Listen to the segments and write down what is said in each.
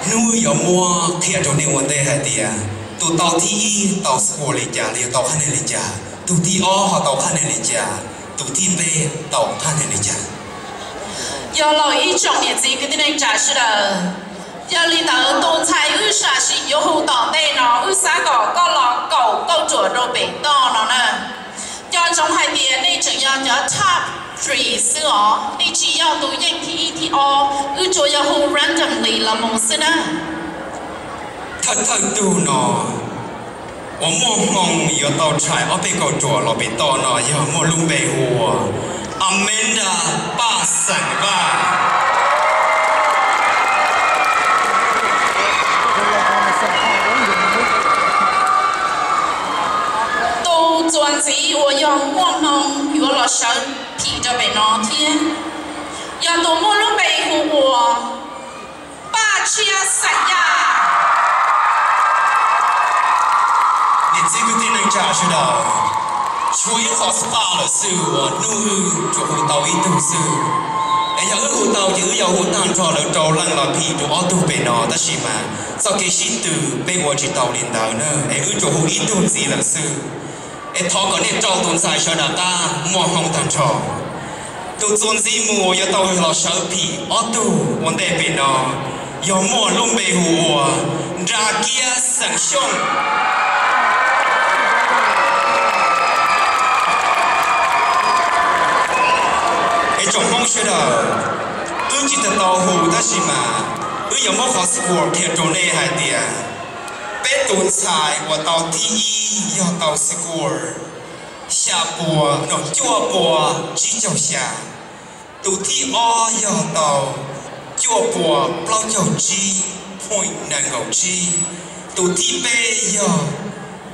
Hnub wb yuav muab qhia rau nej ua ntej hais tias tus tau thib ib tau score li cas los yog tau qhab neeg li cas, tus thib ob ho tau qhab neeg li cas, tus thib peb tau qhab neeg li cas. Yog los ib tsoom niam txiv kwv tij neej tsa sawv daws, yog li ntawd tus ntxhais wb sam sim yuav hu tom ntej no wb xav kom koj los kaum kauj ruam rau pem toj no na. Nco ntsoov hais tias nej tseem yog cov top three xwb os, nej tsis yog tus yeej thib ib thib ob, wb tsuas yog hu randomly los mus xwb na. Thawj thawj tug no uas muaj hmoo yuav tau tshais ob peb kauj ruam los pem toj no yog muaj lub npe hu ua Amanda Paj Xeem Vaj. Tus txuas ntxiv uas yog muaj hmoo yuav los sawv phim rau pem no thiab yog tus muaj lub npe hu ua Paj Tshia Xeem Yaj. Niam txiv kwv tij neej tsa sawv daws, tshuav ib qho spot lawm xwb uas hnub wb tsuas hu tau ib tug xwb. Es yog wb hu tau ces wb yuav hu tag nrho lawv rau leej los phim rau ob tug pem no, tab sis mas txoj kev sib tw peb ua tsis tau li ntawd na, es wb tsuas hu ib tug ntxiv lawm xwb. Es thov kom nej rau tus ntxhais sawv daws qab muaj hmoo tag nrho. Tus txuas ntxiv mus yuav tau los sawv phim ob tug ua ntej pem no yog muaj lub npe hu ua Nra Kiab Xeem Xyooj. Es tsoom Hmoob sawv daws, wb tsis tau hu tab sis mas wb yuav muab qhov score qhia rau nej hais tias peb tus ntxhais uas tau thib ib yog tau score xya pua, no, cuaj pua tsib caug xya. Tus thib ob yog tau cuaj pua plaub caug tsib point nees nkaum tsib. Tus thib peb yog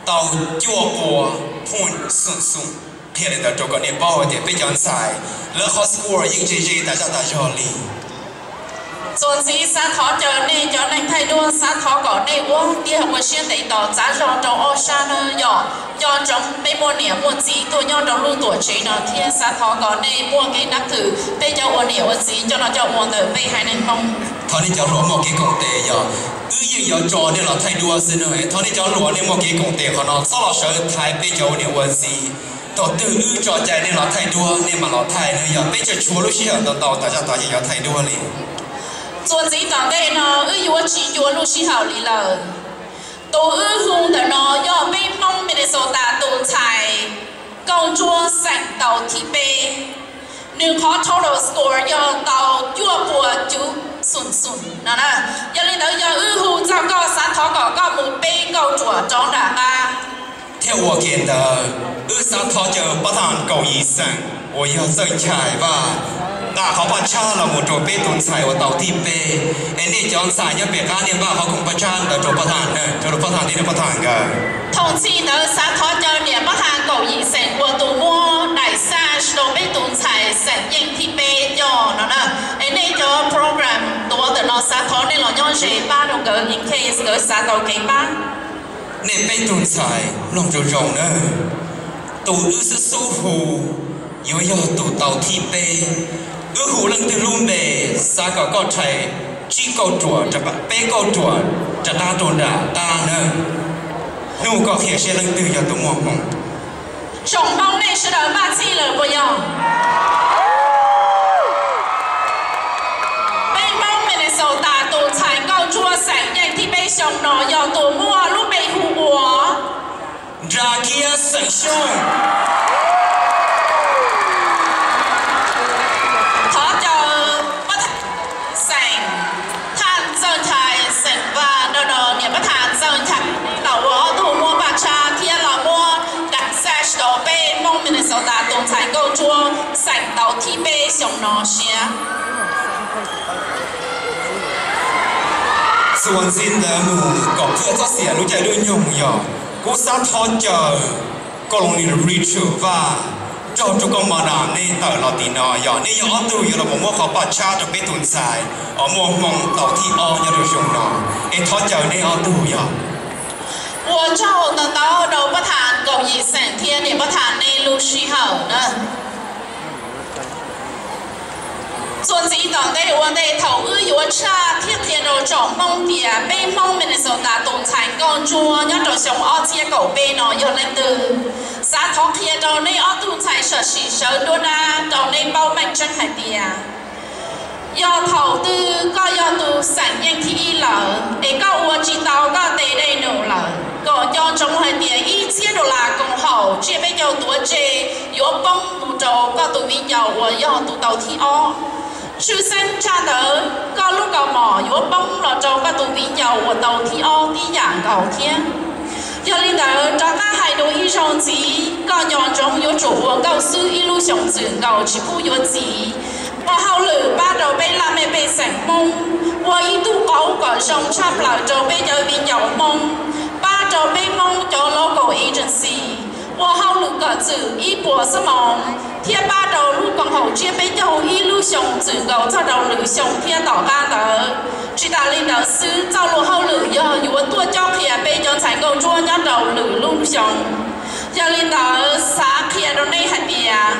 tau cuaj pua point xoom xoom. Qhia li ntawd rau kom nej paub hais tias peb cov ntxhais lawv qhov score yeej ze ze tas zaj tas zog li. Txuas ntxiv xav thov caw nej cov neeg thaij duab xav thov kom nej ua tiag ua siab ntev tos txav zog rau ob sab na yom. Nco ntsoov peb muaj niam muaj txiv tuaj nyob rau lub tuam tsev no thiab xav thov kom nej muaj kev nab thwm peb cov ua niam ua txiv coj no coj ua ntawm peb haiv neeg Hmoob. Thov nej cov hluas muaj kev koom tes yog wb yeej yuav tso nej los thaij duab xwb na. Thov nej cov hluas nej muaj kev koom tes qhov no txhob los sawv thaiv peb cov ua niam ua txiv. Thaum twg wb tso cai nej los thaij duab nej mam los thaij na yom. Peb tseem tshuav lub sij hawm ntau ntau tas zaj tas zog yuav thaij duab li. Txuas ntxiv tom ntej no wb yuav tsis ncua lub sij hawm li lawm. Tus wb hu ntawm no yog peb Hmoob Minnesota tus ntxhais Nkauj Ntsuab xeem tau thib peb. Nws qhov total score yog tau cuaj pua cuv xoom xoom no na. Yog li ntawd yog wb hu txog koj xav thov kom koj mus peb kauj ruam rov nram qab. Thiab ua ke ntawd wb xav thov caw pab thaj kaum yim xeem uas yog Txawj Nchai Vaj nqa qhov paj tshab los mus rau peb tus ntxhais uas tau thib peb. Es nej cov ntxhais nyob pem qab nej npaj qhov khoom paj tshab ntawd rau pab thaj, rau pab thaj thiab nws pab thaj nkawd. Thaum ntxhi ntawd xav thov caw niam pab thaj kaum yim xeem uas tus muab daim xaj rau peb tus ntxhais xeem yeej thib peb coj no na. Es nej cov program tuav ntawm no xav thov nej los nyob ze pab rau nkawd in case nkawd xav tau kev pab. Nej peb tug ntxhais mloog zoo zoo nawb. Tus wb xub xub hu yuav yog tus tau thib peb. Wb hu leej twg lub npe, xav kom koj rhais tsib kauj ruam, peb kauj ruam rov qab rau nram qab nawb. Hnub koj qhia seb leej twg yog tus muaj hmoo. Tsoom Hmoob nej sawv daws npaj txhij lawm puas yog? Peb Hmoob Minnesota tus ntxhais Nkauj Ntsuab xeem yeej thib peb xyoo no yog tus muaj lub npe hu ua Nra Kiab xeem Xyooj. Thov caw pab thaj xeem Thaj Txawj Nchai xeem Vaj nrog rau niam pab thaj Txawj Nchai los ua ob tug muab paj tshab thiab los muab daim xaj rau peb Hmoob Minnesota tus ntxhais Nkauj Ntsuab xeem tau thib peb xyoo no siab. Txuas ntxiv ntawd mus kom phaj txob xiam lub caij lub nyoog yog kuv xav thov caw Koj Loos Lis Richard Vaj nrog rau Koj Mos Nas nej tawm los tim no yog nej yog ob tug yuav los mus muab qhov paj tshab rau peb tus ntxhais uas muaj hmoo tau thib ob nyob rau xyoo no, es thov caw nej ob tug yog. Ua tsaug ntau ntau rau pab thaj Kaum Yim xeem thiab niam pab thaj nej lub sij hawm na. Txuas ntxiv tom ntej ua ntej thaum wb yuav tshaj thiab qhia rau tsoom Hmoob Tias peb Hmoob Minnesota tus ntxhais nkauj ntsuab nyob rau xyoo ob txhiab kaum peb no yog leej twg. Xav thov qhia rau nej ob tug ntxhais sam sim sawv nruab nrab rau nej paub meej tseeb hais tias, yog thaum twg koj yog tus xeem yeej thib ib lawm es koj ua tsis tau koj tes dej num lawm, kom nco ntsoov hais tias ib txhiab dollar koom haum tsiaj peb caug tuav tseg yuav poob mus rau koj tus viv ncaus uas yog tus tau thib ob. Tshwj xeeb tshaj ntawd, koj lub kaus mom yuav poob los rau koj tus viv ncaus uas tau thib ob tib yam nkaus thiab. Yog li ntawd, rov qab hais dua ib zaug ntxiv, koj nco ntsoov yuav tsum ua nkauj xwb ib lub xyoos txwm nkaus tsis pub yuav txiv. Ua hauj lwm pab rau peb laj mej pej xeem Hmoob, ua ib tug qauv kom zoo tshaj plaws rau peb cov viv ncaus Hmoob, pab rau peb Hmoob cov local agency, ua hauj lwm kom txwm ib puas xuab moos, thiab pab rau lub koom haum tsiab peb caug ib lub xyoo txwm nkaus txog rau lwm xyoo thiab tom qab ntawd. Tsis tas li ntawd xwb, txoj lus hauj lwm yog yuav tuaj cob qhia peb cov ntxhais nkauj ntsuab nyob rau lwm lub xyoo. Yog li ntawd, xav qhia rau nej hais tias,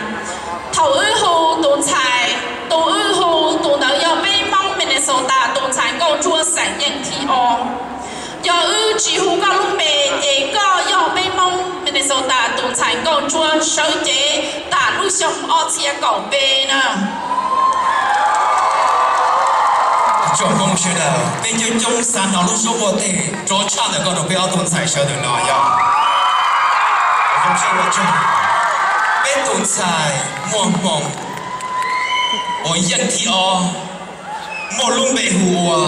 thaum wb hu tus ntxhais, tus wb hu tus ntawd yog peb Hmoob Minnesota tus ntxhais nkauj ntsuab xeem yeej thib ob. Yog wb tsis hu koj lub npe, ces koj yog peb Hmoob Minnesota tus ntxhais nkauj ntsuab sawv cev tam lub xyoo ob txhiab kaum peb na. Tsoom Hmoob sawv daws, peb coob coob xav hnov lub suab ua ntej rov tshaj ntawm koj rau peb ob tug ntxhais sawv daws no yog. Peb tus ntxhais muaj hmoo uas yeej thib ob, muaj lub npe hu ua